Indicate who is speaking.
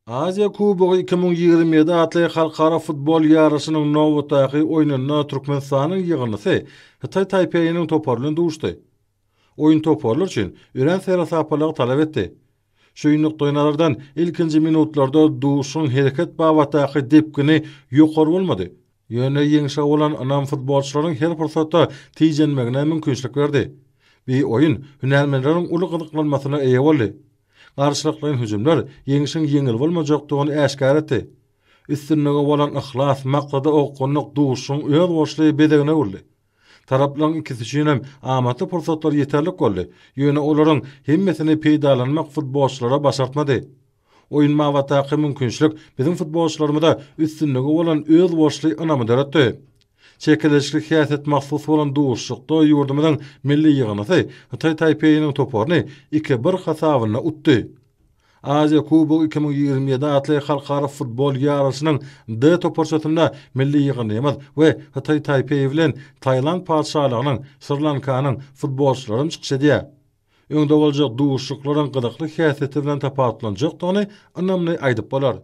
Speaker 1: Aziýa Kubogy 2027 atly halkara futbol ýaryşynyň nobatdaky oýnunda Türkmenistanyň ýygyndysy Hytaý Taýpeýiniň topary bilen duşdy. Oýun toparlar üçin örän seresaplylygy talap etdi. Şu nukdaýnazardan ilkinji minutlarda duşuşygyň hereket babatdaky depgini ýokary bolmady. Ýöne ýeňşe bolan ynam futbolçylaryň her pursatda tijenmegine mümkinçilik berdi. Bi oýun hünärmenleriň uly gyzyklanmasyna eýe boldy. Garşylyklaýyn hüjümler ýeňşiň ýeňil bolmajakdygyny äşgär etdi. Üstünlige bolan yhlas, maksada okgunlyk duşuşygyň özboluşly bezegine öwrüldi. Taraplaryň ikisi üçin hem amatly pursatlar ýeterlik boldy, ýöne olaryň hemmesini peýdalanmak futbolçylara başartmady. Oýun babatdaky mümkinçilik biziň futbolçylarymyza üstünlige bolan özboluşly ynamy döretdi. Çekeleşikli häsiýet mahsus bolan duşuşykda ýurdumyzyň milli ýygyndysy Hytaý Taýpeýiniň toparyny iki bir hasabynda utdy. Aziýa Kubogy 2027 atly halkara futbol ýaryşynyň D toparçasynda milli ýygyndymyz we Hytaý Taýpeýi bilen Tailand Patyşalygynyň, Şri-Lankanyň futbolçylaram çykyş edýär. Öňde boljak duşuşyklaryň gyzykly häsiýeti bilen tapawutlanjakdygyny ynamly aýdyp bolar.